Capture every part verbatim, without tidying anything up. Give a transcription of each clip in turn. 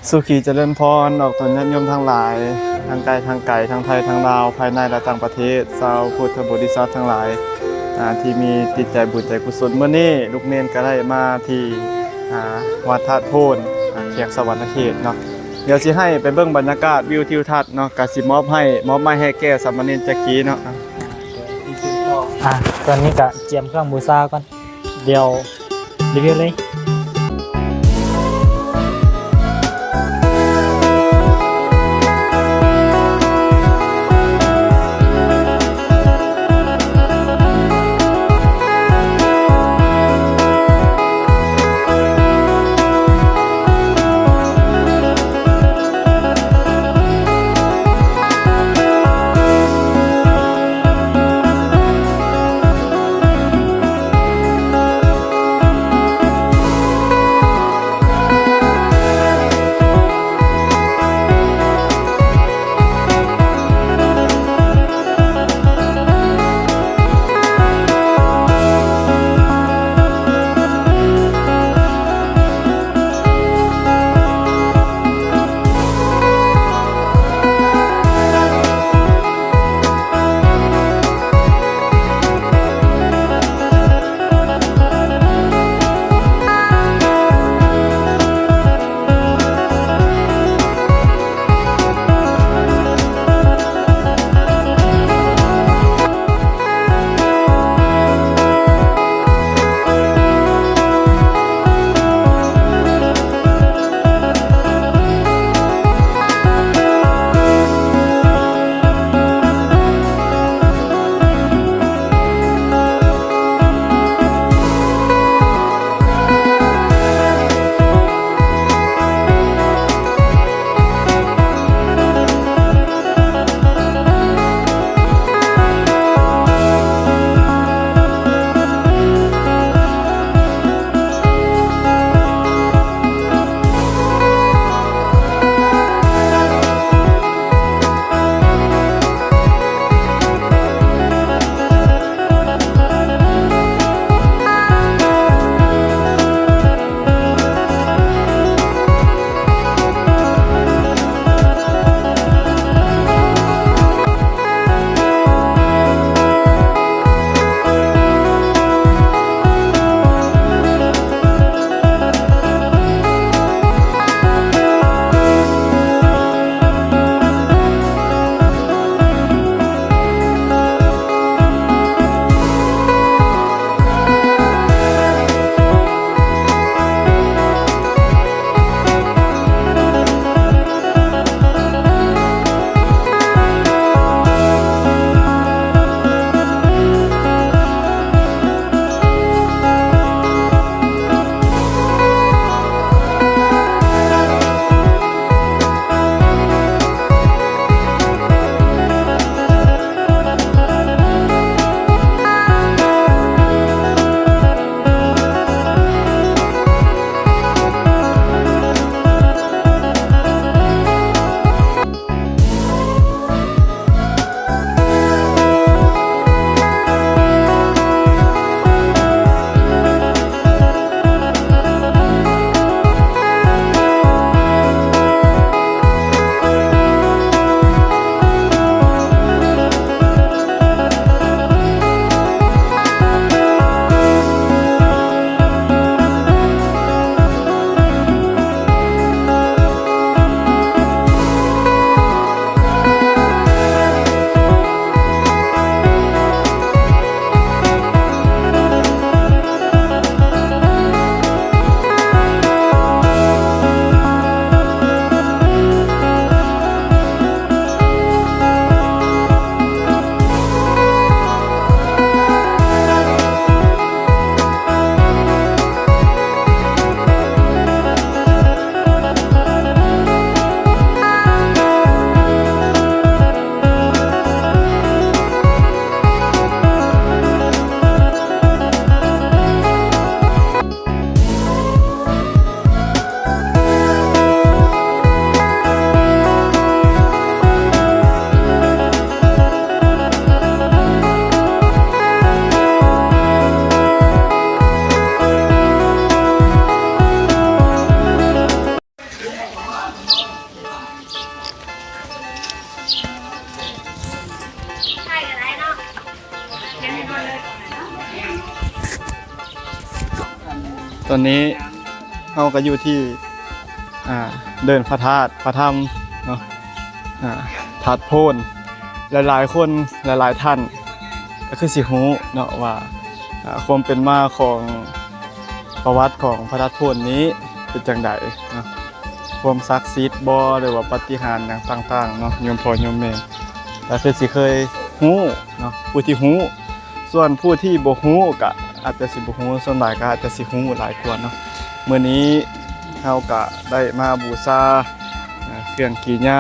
สุขีเจริญพร ออกตนญาติโยมทั้งหลาย ทั้งไกลทั้งไกล ทั้งไทยทั้งลาว ภายในและต่างประเทศ ชาวพุทธบริษัททั้งหลาย อ่า ที่มีจิตใจบุญใจกุศล มื้อนี้ลูกเณรก็ได้มาที่ อ่า วัดธาตุโพน อ่า แขวงสะหวันนะเขตเนาะ เดี๋ยวสิให้ไปเบิ่งบรรยากาศวิวทิวทัศน์เนาะ ก็สิมอบให้ มอบไม้ให้แก่สามเณรจักรีเนาะ อ่ะ ตอนนี้ก็เตรียมเครื่องบูชาก่อน เดี๋ยวรีวิวเลย ตอนนี้เราก็อยู่ที่ อ่า เดินพระธาตุพระธรรมเนาะ อ่า ธาตุโพน หลายๆคนหลายๆท่าน ก็คือสิฮู้เนาะว่า อ่า ความเป็นมาของประวัติของพระธาตุโพนนี้เป็นจังใดเนาะ ความศักดิ์สิทธิ์บ่ หรือว่าปาฏิหาริย์หยังต่างๆเนาะ โยมพ่อโยมแม่ ก็คือสิเคยฮู้เนาะ ผู้ที่ฮู้ ส่วนผู้ที่บ่ฮู้ก็อาจจะสิบ่ฮู้ ส่วนหลายก็อาจจะสิฮู้หลายกว่าเนาะ มื้อนี้เราก็ได้มาบูชา อ่า เครื่องกิริยา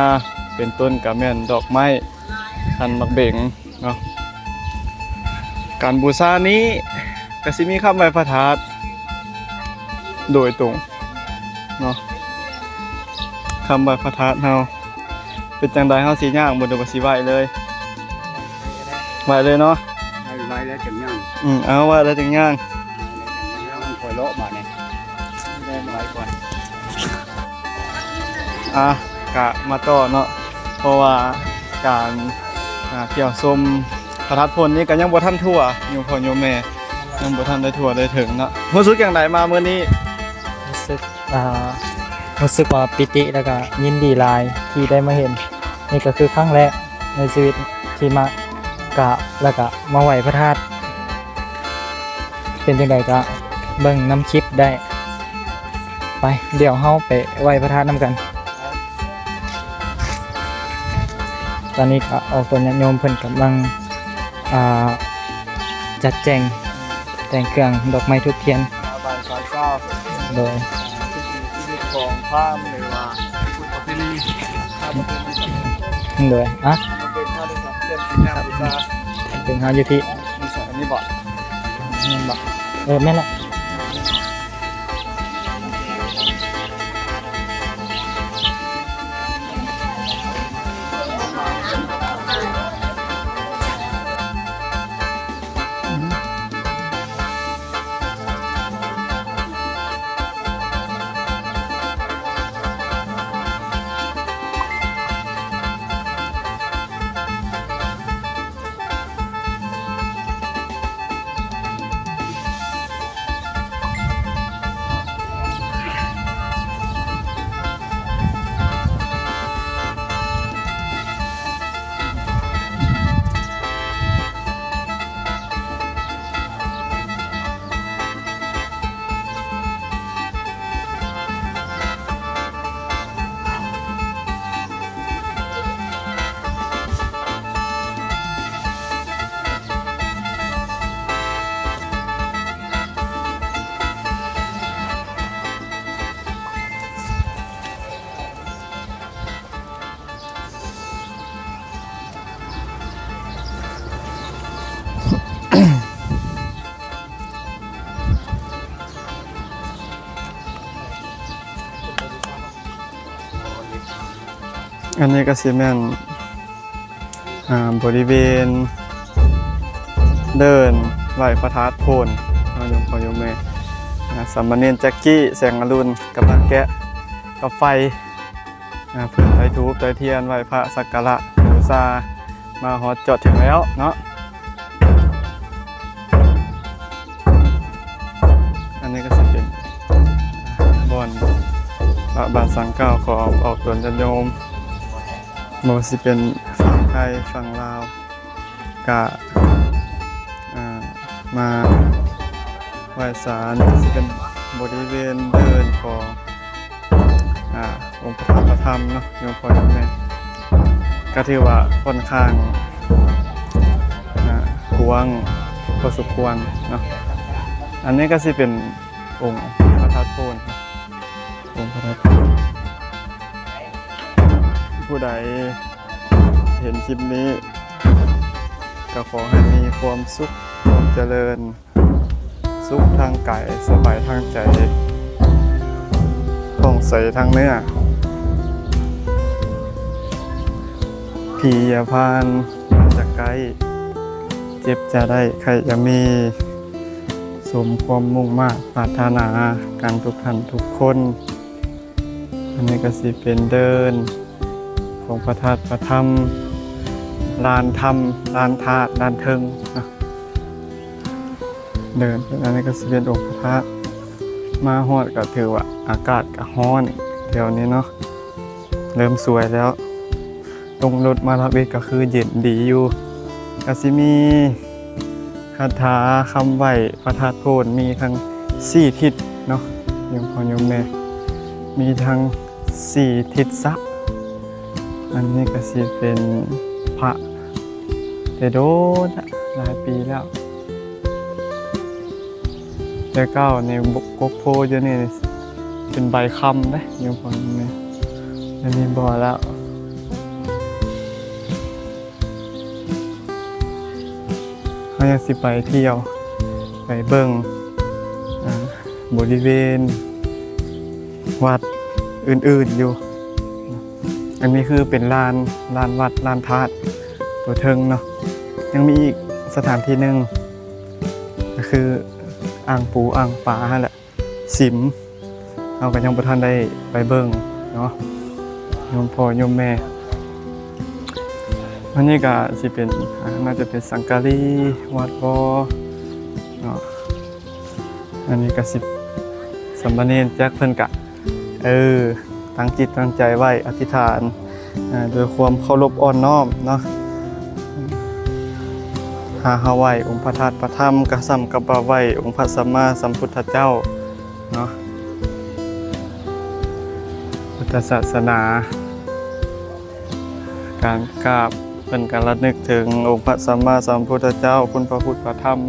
เป็นต้นก็แม่นดอกไม้ ขันหมากเบงเนาะ การบูชานี้ก็สิมีคำไหว้พระธาตุโดยตรงเนาะ คำไหว้พระธาตุเรา เป็นจังใดเราสิย่างบ่ หรือว่าสิไหว้เลย ไหว้เลยเนาะ ไหว้แล้วจังย่าง อืม เอา ไหว้แล้วจังย่าง มันคอยเลาะมาเนี่ย ได้ไหว้ก่อน อ่ะ กะมาต่อเนาะ เพราะว่าการ อ่า เที่ยวชมพระธาตุโพนนี้ก็ยังบ่ทันทั่ว โยมพ่อโยมแม่ ยังบ่ทันได้ทั่วได้ถึงเนาะ รู้สึกจังใดมามื้อนี้ รู้สึก อ่า รู้สึกว่าปีติแล้วก็ยินดีหลายที่ได้มาเห็น นี่ก็คือครั้งแรกในชีวิตที่มากราบแล้วก็มาไหว้พระธาตุ เป็นจังใดก็เบิ่งนำคลิปได้ ไป เดี๋ยวเราไปไหว้พระธาตุนำกัน ตอนนี้ก็ออกตนญาติโยมเพิ่นกำลัง อ่า จัดแจง แต่งเครื่องดอกไม้ธูปเทียน หน้าบ้านศาลเจ้า โดย พิธีชีวิตของพราหมณ์หรือว่าพุทธประเพณี ถ้าบ่เป็นนี่ก็ โดย อ่ะ มันเป็นพระด้วยกัน เตรียมสินน้ำบูชา เป็นพระอยู่ที่ นี่สองอันนี้บ่ แม่นบ่ เออ แม่นละ อันนี้ก็สิแม่น อ่า บริเวณเดินไหว้พระธาตุโพนเนาะ โยมพ่อโยมแม่ อ่า สามเณรแจ็คกี้ แสงอรุณ กำลังแกะกาไฟ อ่า เพื่อไฟธูปไฟเทียน ไหว้พระสักการะบูชา มาฮอดจอดถึงแล้วเนาะ อันนี้ก็สิเป็นบ่อนพระบาทสังเก่าของออกตนญาติโยม บ่ว่าสิเป็นฝั่งไทยฝั่งลาว กะ อ่า มาไหว้ศาล สิเป็นบริเวณเดินของ อ่า องค์พระธาตุพระธรรมเนาะ โยมพ่อโยมแม่ ก็ถือว่าค่อนข้าง อ่า กว้างพอสมควรเนาะ อันนี้ก็สิเป็นองค์พระธาตุโพน องค์พระธาตุโพน ผู้ใดเห็นคลิปนี้ ก็ขอให้มีความสุข ความเจริญ สุขทางกาย สบายทางใจ ผ่องใสทางเนื้อ ผีอย่าผ่านมาจากใกล้ เจ็บจะได้ ไข้จะมี สมความมุ่งมาดปรารถนากันทุกท่านทุกคน อันนี้ก็สิเป็นเดินของพระธาตุพระธรรม ลานธรรม ลานธาตุ ลานเทิงเนาะ เดิน อันนี้ก็สิเป็นองค์พระธาตุ มาฮอดก็ถือว่าอากาศก็ร้อนเดี๋ยวนี้เนาะ เริ่มสวยแล้ว ลงรถมาทำอิฐก็คือเย็นดีอยู่ ก็สิมีคาถาคำไหว้พระธาตุโพน มีทั้งสี่ทิศเนาะ โยมพ่อโยมแม่ มีทั้งสี่ทิศซะ อันนี้ก็สิเป็นพระ แต่โดนละ หลายปีแล้ว แต่เก่านี่กกโพธิ์อยู่นี่เป็นใบคำเด้ โยมพ่อโยมแม่ อันนี้บ่แล้ว เฮายังสิไปเที่ยว ไปเบิ่ง อ่า บริเวณวัดอื่นๆอยู่ อันนี้คือเป็นลาน ลานวัด ลานธาตุตัวเทิงเนาะ ยังมีอีกสถานที่หนึ่ง ก็คืออ่างปูอ่างปลาหั่นแหละ สิม เฮาก็ยังบ่ทันได้ไปเบิ่งเนาะ โยมพ่อโยมแม่ อันนี้ก็สิเป็น อ่า น่าจะเป็นสังกาลีวัดบ่เนาะ อันนี้ก็สิ สามเณรแจ็คเพิ่นกะ เออ ตั้งจิตตั้งใจไว้ อธิษฐาน อ่า ด้วยความเคารพอ่อนน้อมเนาะ หาเฮาไหว้องค์พระธาตุพระธรรม กะส่ำกับว่าไหว้องค์พระสัมมาสัมพุทธเจ้าเนาะ พุทธศาสนา การกราบเพิ่นกะระลึกถึงองค์พระสัมมาสัมพุทธเจ้า คุณพระพุทธพระธรรม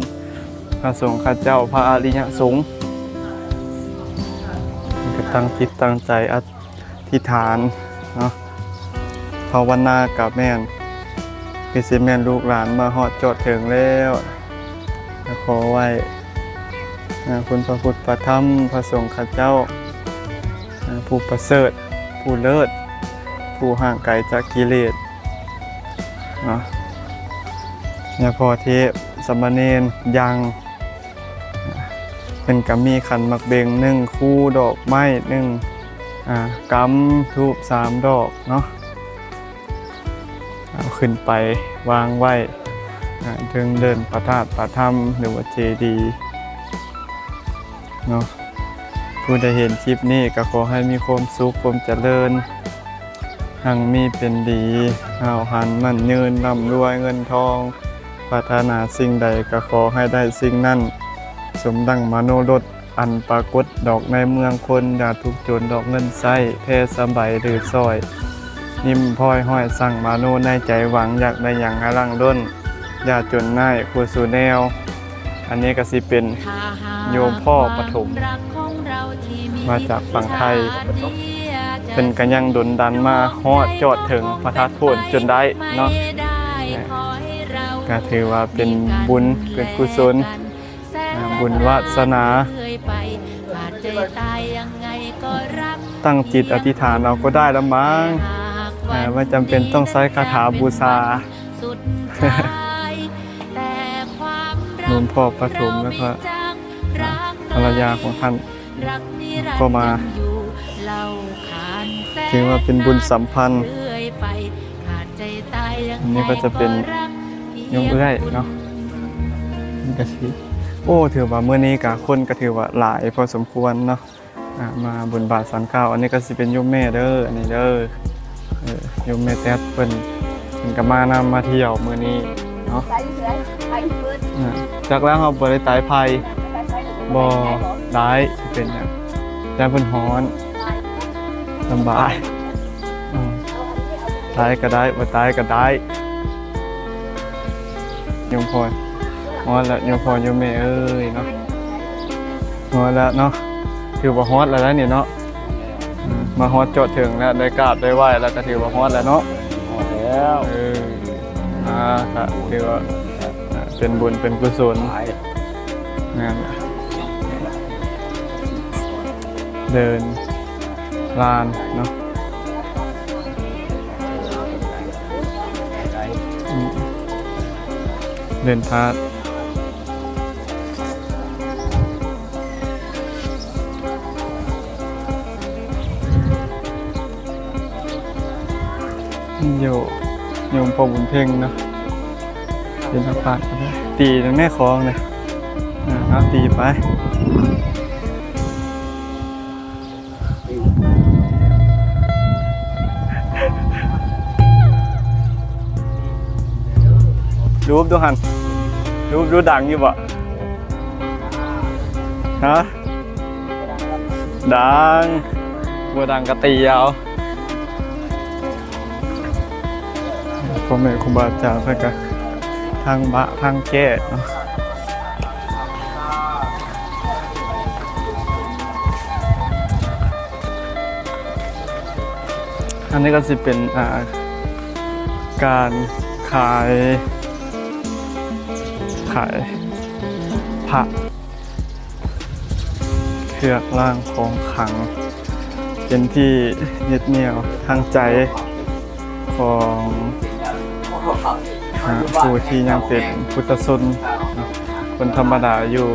พระสงฆ์ข้าเจ้า พระอริยสงฆ์ เพิ่นกะตั้งจิตตั้งใจอธิษฐานเนาะ ภาวนากะแม่น คือสิแม่นลูกหลานมาฮอดจอดถึงแล้ว ก็ขอไหว้ อ่า คุณพระพุทธพระธรรม พระสงฆ์ข้าเจ้า อ่า ผู้ประเสริฐ ผู้เลิศ ผู้ห่างไกลจากกิเลสเนาะ ยาพ่อเทพ สามเณรยัง เพิ่นกะมีขันหมากเบงหนึ่งคู่ ดอกไม้หนึ่ง อ่า กำธูปสามดอกเนาะ เอาขึ้นไปวางไว้ อ่า เทิงเดินพระธาตุพระธรรม หรือว่าเจดีย์เนาะ ผู้ใดเห็นคลิปนี้ก็ขอให้มีความสุขความเจริญ หั่งมีเป็นดี ห้าวหันมั่นยืน ร่ำรวยเงินทอง ปรารถนาสิ่งใดก็ขอให้ได้สิ่งนั้น สมดังมโนรส อันปรากฏดอกในเมืองคน อย่าทุกข์จนดอกเงินใช้ แพร่สบายหรือซอย ยิ้มพลอยห้อยสั่งมโนในใจหวัง อยากได้หยังให้หลั่งล้น อย่าจนหน้ายคู่สู่แนว อันนี้ก็สิเป็นโยมพ่อปฐม มาจากฝั่งไทย เพิ่นก็ยังดลดันมาฮอดจอดถึงพระธาตุโพนจนได้เนาะ ก็ถือว่าเป็นบุญเป็นกุศล อ่า บุญวาสนา ตั้งจิตอธิษฐานเอาก็ได้ละมั้ง อ่า ไม่จำเป็นต้องใช้คาถาบูชา หลวงพ่อปฐมแล้วก็ อ่า ภรรยาของท่านก็มา ถือว่าเป็นบุญสัมพันธ์ อันนี้ก็จะเป็นโยมเอื้อยเนาะ นี่ก็สิ โอ้ ถือว่ามื้อนี้ก็คนก็ถือว่าหลายพอสมควรเนาะ อ่ะ มาบุญบาทสันเก้า อันนี้ก็สิเป็นโยมแม่เด้อ อันนี้เด้อ เออ โยมแม่แต๊ดเพิ่น เพิ่นก็มานำมาเที่ยวมื้อนี้เนาะ อ่ะ จักแล้วเฮาบ่ได้ตายไผ บ่ได้สิเป็นหยัง แต่เพิ่นฮ้อน สำบาย อืม ตายก็ได้ บ่ตายก็ได้ โยมพ่อ ฮอดแล้ว โยมพ่อ โยมแม่เอ้ยเนาะ ฮอดแล้วเนาะ ถือว่าฮอดแล้วนะนี่เนาะ อืม มาฮอดจอดถึงแล้ว ได้กราบได้ไหว้แล้วก็ถือว่าฮอดแล้วเนาะ ฮอดแล้ว เออ อ่า ก็ถือว่า อ่า เป็นบุญเป็นกุศล ไป งาน เดินลานเนาะ อืม เดินพาด โย โยมพ่อบุญเพ็งเนาะ เป็นนักปราชญ์ก็ได้ ตีตรงแม่ของเลย อ่า เอาตีไป YouTube ดูหั่น YouTube ดูดังอยู่บ่ ฮะ ดัง บ่ดังก็ตีเอา พ่อแม่ครูบาอาจารย์เพิ่นก็ทั้งบะทั้งแก้เนาะ อันนี้ก็สิเป็น อ่า การขาย ขายพระ เครื่องรางของขลัง เป็นที่ยึดเหนี่ยวทางใจของ อ่า ผู้ที่ยังเป็นปุถุชนเนาะ คนธรรมดาอยู่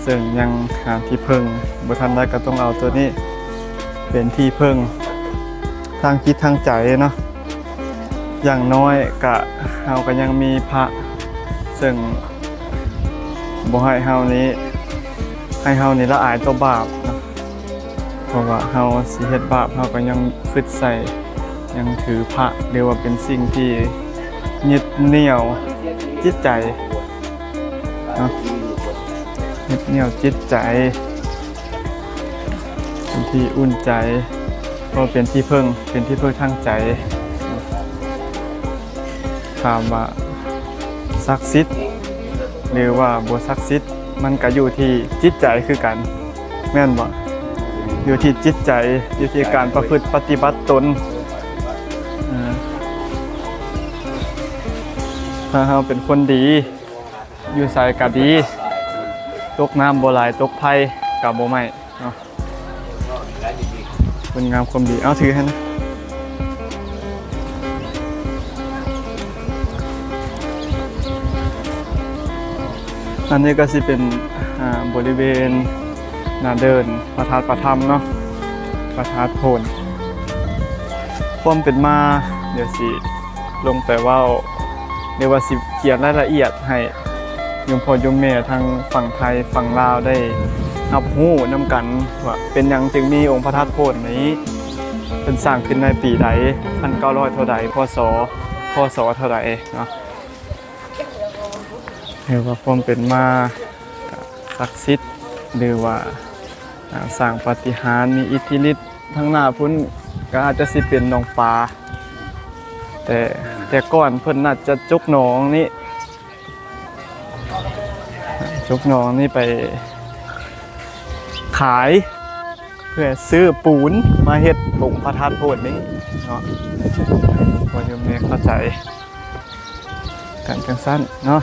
ซึ่งยังหาที่พึ่งบ่ทันได้ ก็ต้องเอาตัวนี้เป็นที่พึ่งทางจิตทางใจเนาะ อย่างน้อยก็ เฮาก็ยังมีพระ ซึ่งบ่ให้เฮานี้ ให้เฮานี้ละอายต่อบาปเนาะ เพราะว่าเฮาสิเฮ็ดบาป เฮาก็ยังคิดใส่ ยังถือพระ เรียกว่าเป็นสิ่งที่ยึดเหนี่ยวจิตใจเนาะ ยึดเหนี่ยวจิตใจ เป็นที่อุ่นใจ เพราะเป็นที่พึ่ง เป็นที่พึ่งทางใจ ถามว่าศักดิ์สิทธิ์หรือว่าบ่ศักดิ์สิทธิ์ มันก็อยู่ที่จิตใจคือกัน แม่นบ่ อยู่ที่จิตใจ อยู่ที่การประพฤติปฏิบัติตน เออ ถ้าเฮาเป็นคนดี อยู่ไสก็ดี ตกน้ำบ่ไหล ตกไฟก็บ่ไหม้เนาะ คุณงามความดี เอาถือให้นะ อันนี้ก็สิเป็น อ่า บริเวณหน้าเดินพระธาตุพระธรรมเนาะ พระธาตุโพน ความเป็นมา เดี๋ยวสิลงไปเว้า เรียกว่าสิเขียนรายละเอียดให้โยมพ่อโยมแม่ทั้งฝั่งไทยฝั่งลาวได้รับรู้นำกัน ว่าเป็นหยังจึงมีองค์พระธาตุโพนนี้ เพิ่นสร้างขึ้นในปีใด พันเก้าร้อยเท่าใด พ.ศ. พ.ศ. เท่าใดเนาะ หรือว่าความเป็นมา ก็ศักดิ์สิทธิ์ หรือว่า อ่า สร้างปาฏิหาริย์ มีอิทธิฤทธิ์ ทางหน้าพุ้นก็อาจจะสิเป็นหนองปลา แต่ แต่ก่อนเพิ่นน่าจะจกหนองนี้ จกหนองนี้ไปขาย เพื่อซื้อปูนมาเฮ็ดองค์พระธาตุโพนนี้เนาะ พ่อโยมแม่เข้าใจกันจังซั่นเนาะ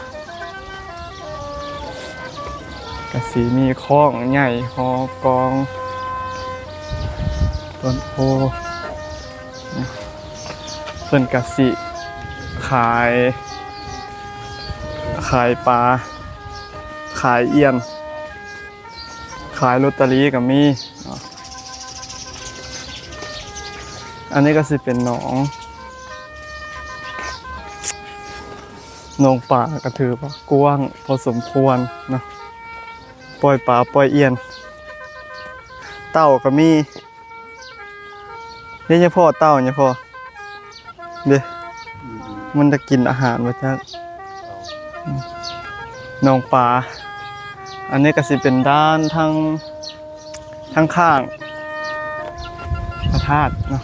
ก็สิมีคลองใหญ่ ฮอกอง ต้นโพ เพิ่นก็สิขาย ขายปลา ขายเอี้ยน ขายลอตเตอรี่ก็มีเนาะ อันนี้ก็สิเป็นหนอง หนองปลาก็ถือว่ากว้างพอสมควรเนาะ ปล่อยปลาปล่อยเอี้ยน เต่าก็มี นี่เนี่ยพ่อ เต่าเนี่ยพ่อ เด้ มันจะกินอาหารบ่จัก หนองปลา อันนี้ก็สิเป็นด้านทาง ทางข้างพระธาตุเนาะ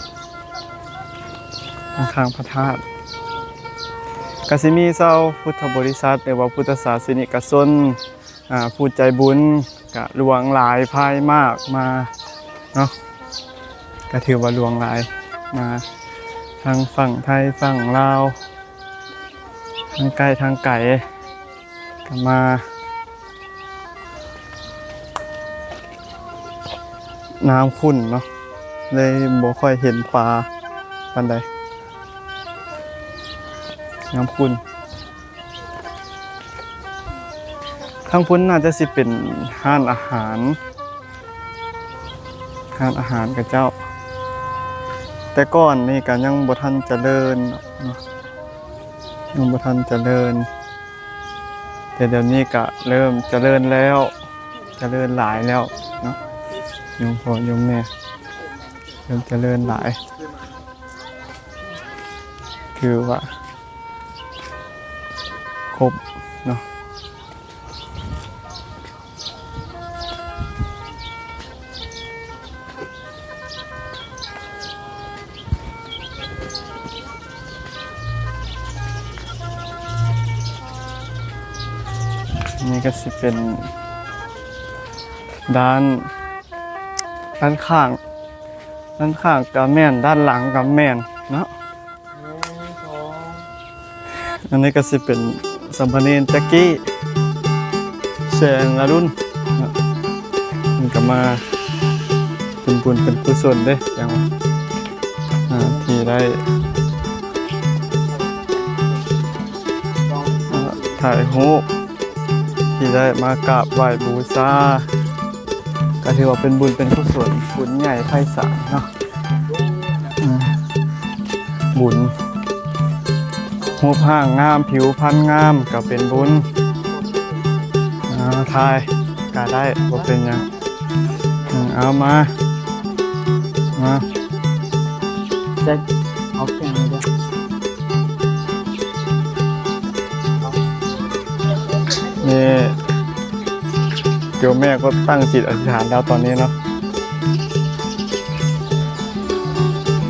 ทางข้างพระธาตุ ก็สิมีชาวพุทธบริษัท หรือว่าพุทธศาสนิกชน อ่า ผู้ใจบุญก็หลวงหลายพายมากมาเนาะ ก็ถือว่าหลวงหลายมา ทั้งฝั่งไทยฝั่งลาว ทั้งใกล้ทั้งไกลก็มา น้ำขุ่นเนาะ เลยบ่ค่อยเห็นปลาปานใด น้ำขุ่น ทางพุ้นน่าจะสิเป็นร้านอาหาร ร้านอาหารเขาเจ้า แต่ก่อนนี่ก็ยังบ่ทันเจริญเนาะ ยังบ่ทันเจริญ แต่เดี๋ยวนี้ก็เริ่มเจริญแล้ว เจริญหลายแล้วเนาะ โยมพ่อโยมแม่ เริ่มเจริญหลาย คือว่า ครบเนาะ นี่ก็สิเป็นด้าน ด้านข้าง ด้านข้างก็แม่น ด้านหลังก็แม่นเนาะ อันนี้ก็สิเป็นสามเณรแจ็คกี้ แสงอรุณเนาะ มันก็มาเป็นบุญเป็นกุศลเด้ อย่างว่า อ่า ที่ได้ อ่า ถ่ายรูป ที่ได้มากราบไหว้บูชา ก็ถือว่าเป็นบุญเป็นกุศล บุญใหญ่ไพศาลเนาะ อืม บุญ รูปร่างงาม ผิวพรรณงาม ก็เป็นบุญ อ่า ถ่ายก็ได้ บ่เป็นหยัง อืม เอามา มา แจ็ค เอาแข่งเลยเด้อ นี่ โยมแม่ก็ตั้งจิตอธิษฐานแล้วตอนนี้เนาะ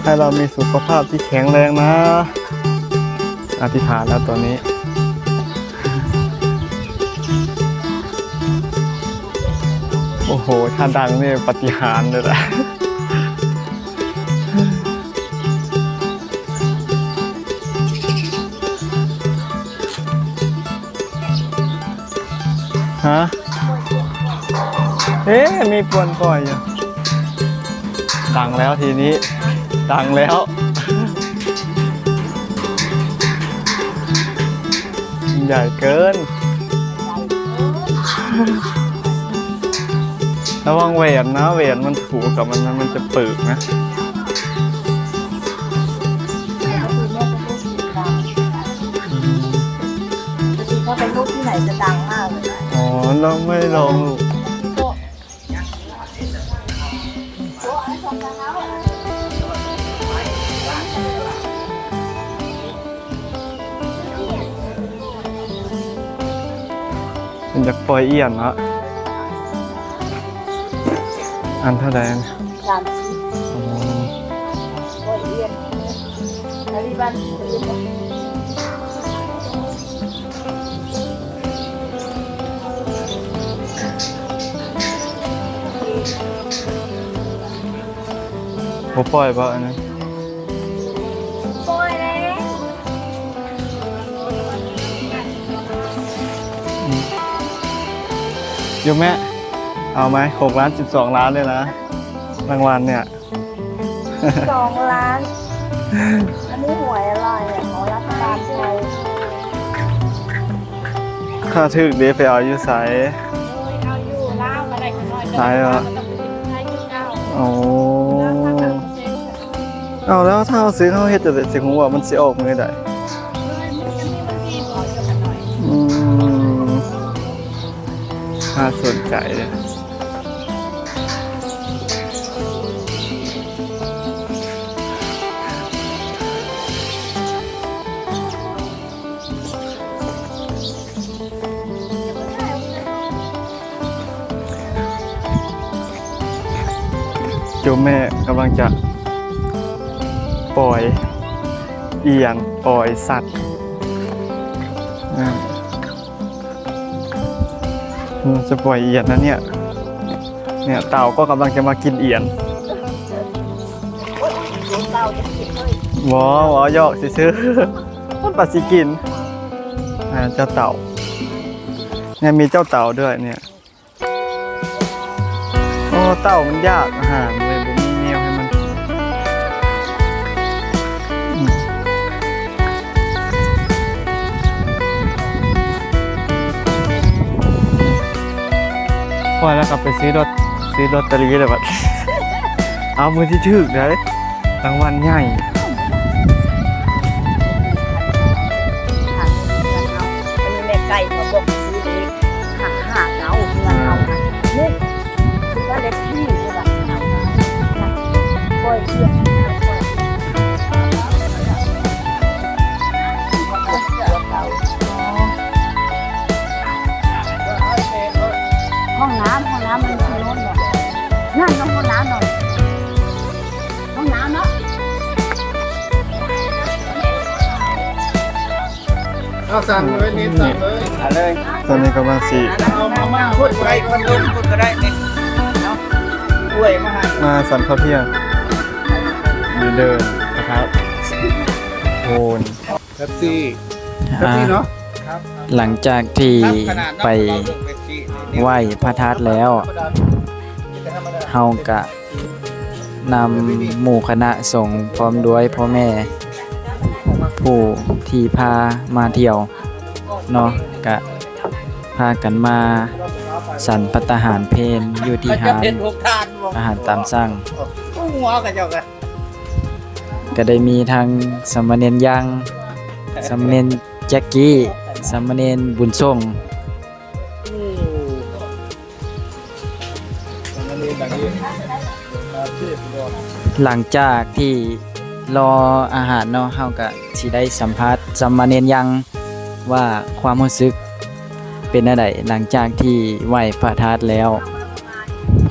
ให้เรามีสุขภาพที่แข็งแรงนะ อธิษฐานแล้วตอนนี้ โอ้โห ถ้าดังนี่ปาฏิหาริย์เลยแหละ ฮะ เอ๊ะ มีปวนป่อยอยู่ ดังแล้วทีนี้ ดังแล้ว ใหญ่เกิน ระวังแหวนนะ แหวนมันถูกับมันนะ มันจะเปิกนะ อืม ปกติถ้าเป็นรูปที่ไหนจะดังมากเลยนะ อ๋อ เราไม่ลอง มันอยากปล่อยเอี่ยนเนาะ อันเท่าใดอัน สามสิบ อ๋อ ปล่อยเอี่ยน อันนี้บ้าน บ่ปล่อยบ่อันนั้น ปล่อยแล้ว อืม อยู่แม่ เอาไหม หกล้าน สิบสองล้านเลยนะ รางวัลเนี่ย สองล้าน อันนี้หวยอะไรอ่ะ ของรัฐบาลไทย ถ้าถืกเด้ไปเอาอยู่ไส เอาอยู่ลาวก็ได้ขน้อย ไสวะ ลาวก็ต้องไปซื้อไทยคือเก่า โอ้ ลาวก็ต้องไปซื้อ เอาแล้วถ้าเราซื้อ เราเฮ็ดจั่งใดสิฮู้ว่ามันสิออกมื้อใด เอ้ย มันก็มีบางทีบอกอยู่ขน้อย อืม น่าสนใจเลย โยมแม่กำลังจะปล่อยเอี่ยน ปล่อยสัตว์ อ่า อืม จะปล่อยเอี่ยนนะเนี่ย เนี่ย เต่าก็กำลังจะมากินเอี่ยน หวอ หวอ หยอกซื่อๆ มันปาสิกิน อ่า เจ้าเต่า เนี่ย มีเจ้าเต่าด้วยเนี่ย โอ้ เต่ามันอยากอาหารเลย บ่มีแนวให้มันกิน อืม ปล่อยแล้วกลับไปซื้อลอต ซื้อลอตเตอรี่เลยบัด เอามื้อที่ถืกเด้อ รางวัลใหญ่ อันนี้แม่ไก่เขาบอกซื้อเลขห้าห้าเก้า เฮือนเฮาค่ะ นี่ บ้านเลขที่เท่าไหร่ ปล่อยเสียง ปล่อยเสียง อ๋อ เอาสั่งเลยนี่สั่งเลย เอาเลย ตอนนี้กำลังสิ เอามาม่า พูดไปคนอื่นพูดก็ได้นี่เอาถ้วยมาให้ มาสันข้าวเที่ยงอยู่เดินนะครับโอน เป๊ปซี่ อ่า เป๊ปซี่เนาะ หลังจากที่ไปไหว้พระธาตุแล้ว เฮากะนำหมู่คณะสงฆ์พร้อมด้วยพ่อแม่ ผู้ที่พามาเที่ยวเนาะ กะพากันมาสันพัตตาหารเพลอยู่ที่ร้าน เป็นพวกทานบอก อาหารตามสั่ง หัวกันเจ้ากัน ก็ได้มีทั้งสามเณรยัง สามเณรแจ็คกี้ สามเณรบุญส่ง หลังจากที่รออาหารเนาะ เฮาก็สิได้สัมภาษณ์สามเณรยังว่าความรู้สึกเป็นจั่งใดหลังจากที่ไหว้พระธาตุแล้ว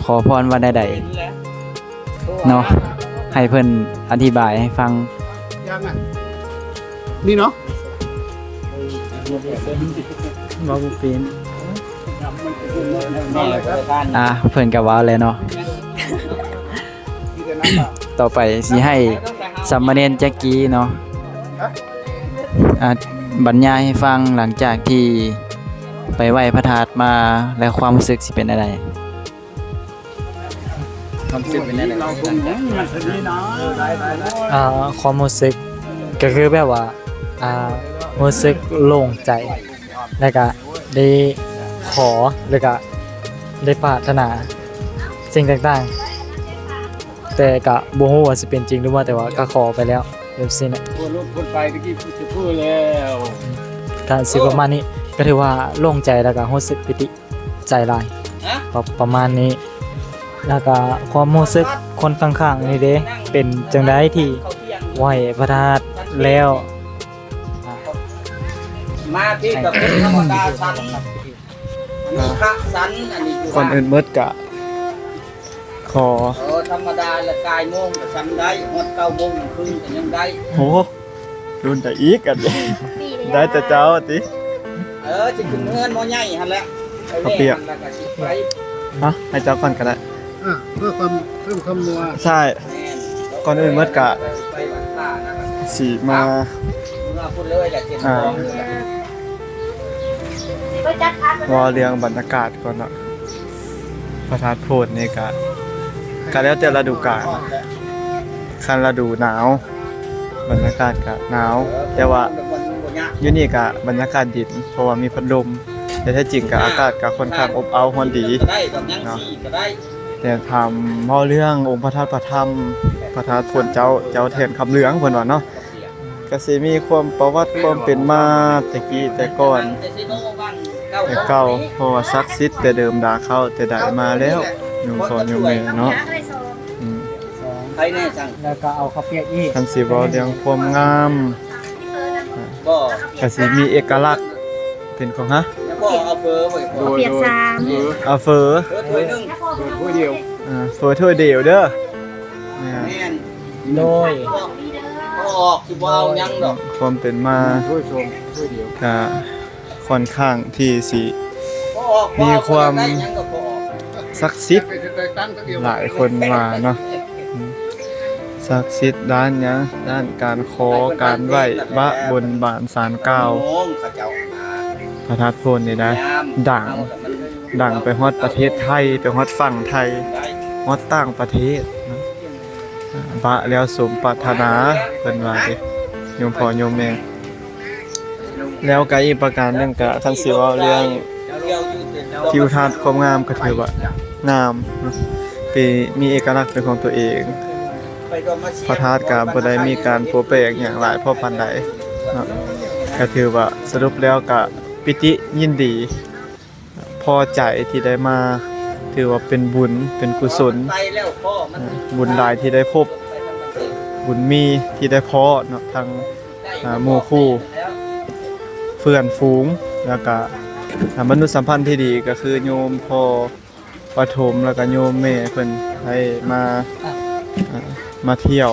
ขอพรว่าจั่งใดเนาะ ให้เพิ่นอธิบายให้ฟัง ยังอ่ะ นี่เนาะ เว้าบ่เป็น อ่ะ เพิ่นก็เว้าแล้วเนาะ ต่อไปสิให้สามเณรแจ็คกี้เนาะ อ่ะ บรรยายให้ฟังหลังจากที่ไปไหว้พระธาตุมา แล้วความรู้สึกสิเป็นจั่งใด ความรู้สึกเป็นยังไง อ่าความรู้สึกก็คือแบบว่าอ่ารู้สึกโล่งใจ แล้วก็ได้ขอแล้วก็ได้ปรารถนาสิ่งต่างๆ แต่ก็บ่ฮู้ว่าสิเป็นจริงหรือบ่ แต่ว่าก็ขอไปแล้วแบบนี้นะ พูดลูกพูดไปตะกี้พูดจะพูดแล้ว ก็สิประมาณนี้ ก็ถือว่าโล่งใจแล้วก็รู้สึกปิติใจหลาย ฮะ ประประมาณนี้ แล้วก็ความรู้สึกคนข้างๆนี่เด้ เป็นจั่งใดที่ไหว้พระธาตุแล้ว มาที่กับคนธรรมดาสันอันนี้พระสันอันนี้ ก่อนอื่นเมิดกะ ขอ เออธรรมดาละกายโมงก็สันได้ฮอดเก้าโมงคืนก็ยังได้ โหรุ่นแต่อีกอันนี้ได้แต่เจ้าติ เออสิขึ้นเฮือนหมอใหญ่หั่นแหละ ข้าวเปียก หั่นแล้วก็สิไป ฮะให้เจ้าก่อนก็ได้ อ่ะเพื่อความเพิ่มความนัว ใช่ ก่อนอื่นเมิดกะ ไปวัดป่านะ สีมา เมื่อพูดเลยแหละเจ็ด อ่า โมงเลยแหละ เว่าเรื่องบรรยากาศก่อนเนาะพระธาตุโพนนี่กะกะแล้วแต่ฤดูกาลคันฤดูหนาว บรรยากาศกะหนาว แต่ว่าอยู่นี่กะบรรยากาศเย็นเพราะว่ามีพัดลม แต่แท้จริงกะอากาศกะค่อนข้างอบอ้าวร้อนดี ก็ได้ดอกยังสี่ก็ได้ แต่ถามเว่าเรื่ององค์พระธาตุพระธรรม พระธาตุโพนเจ้า เจ้าแท่นคำเหลืองเพิ่นว่าเนาะ ก็สิมีความประวัติความเป็นมาแต่กี้แต่ก่อนแต่เก่า เพราะว่าศักดิ์สิทธิ์แต่เดิมดาเข้าแต่ใดมาแล้วโยมพ่อโยมแม่เนาะอืม ใครแน่สั่ง แล้วก็เอาข้าวเปียกอีก คันสิเว้าเรื่องความงาม บ่ ก็สิมีเอกลักษณ์เป็นของฮะ แล้วก็เอาเฟอไปก่อน เปียกสาม เอาเฟอ เออถ้วยหนึ่ง อ่าเฟอถ้วยเดียวเด้ออ่า แม่น โดย ก็ออกสิบ่เอาหยังดอก ความเป็นมา ถ้วยชมถ้วยเดียว ก็ค่อนข้างที่สิ ก็ออก มีความ ได้หยังก็พอออก ศักดิ์สิทธิ์ ไปตั้งตั้งเดียว หลายคนว่าเนาะอืมศักดิ์สิทธิ์ด้านหยังด้านการขอการไหว้พระบนบานศาลกล่าว โมงเขาเจ้า พระธาตุโพนนี่นะดังดังไปฮอดประเทศไทย ไปฮอดฝั่งไทย ฮอดต่างประเทศนะบะแล้วสมปรารถนาเพิ่นว่าเด้โยมพ่อโยมแม่ แล้วก็อีกประการหนึ่งก็คันสิเว้าเรื่องทิวทัศน์ความงามก็ถือว่างามเนาะเป็นมีเอกลักษณ์เป็นของตัวเอง พระธาตุก็บ่ได้มีการโปะแปะหยังหลายพอปานใดเนาะก็ถือว่าสรุปแล้วก็ปิติยินดี พอใจที่ได้มา ถือว่าเป็นบุญเป็นกุศล ไปแล้วพ่อมัน อ่าบุญหลายที่ได้พบ บุญมีที่ได้พ้อเนาะทั้งอ่าหมู่คู่เพื่อนฝูง แล้วก็อ่ามนุษยสัมพันธ์ที่ดีก็คือโยมพ่อปฐมแล้วก็โยมแม่เพิ่นให้มาอ่ามาเที่ยว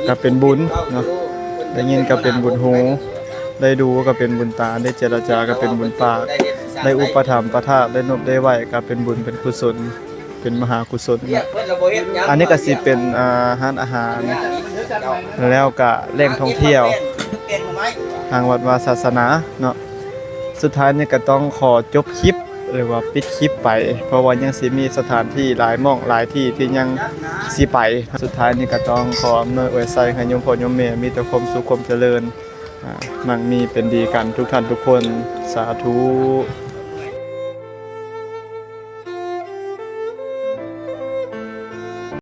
ก็เป็นบุญเนาะได้ยินก็เป็นบุญหู ได้ดูก็เป็นบุญตา ได้เจรจาก็เป็นบุญปาก ได้อุปถัมภ์ประทาน ได้นบได้ไหว้ก็เป็นบุญเป็นกุศล เป็นมหากุศล อันนี้ก็สิเป็นอ่าร้านอาหาร แล้วก็แหล่งท่องเที่ยว ทางวัดวาศาสนาเนาะ สุดท้ายนี่ก็ต้องขอจบคลิป หรือว่าปิดคลิปไป เพราะว่ายังสิมีสถานที่หลายหม่องหลายที่ที่ยังสิไป สุดท้ายนี่ก็ต้องขออำนวยอวยชัยให้โยมพ่อโยมแม่มีแต่ความสุขความเจริญ อ่า มั่งมีเป็นดีกันทุกท่านทุกคน สาธุ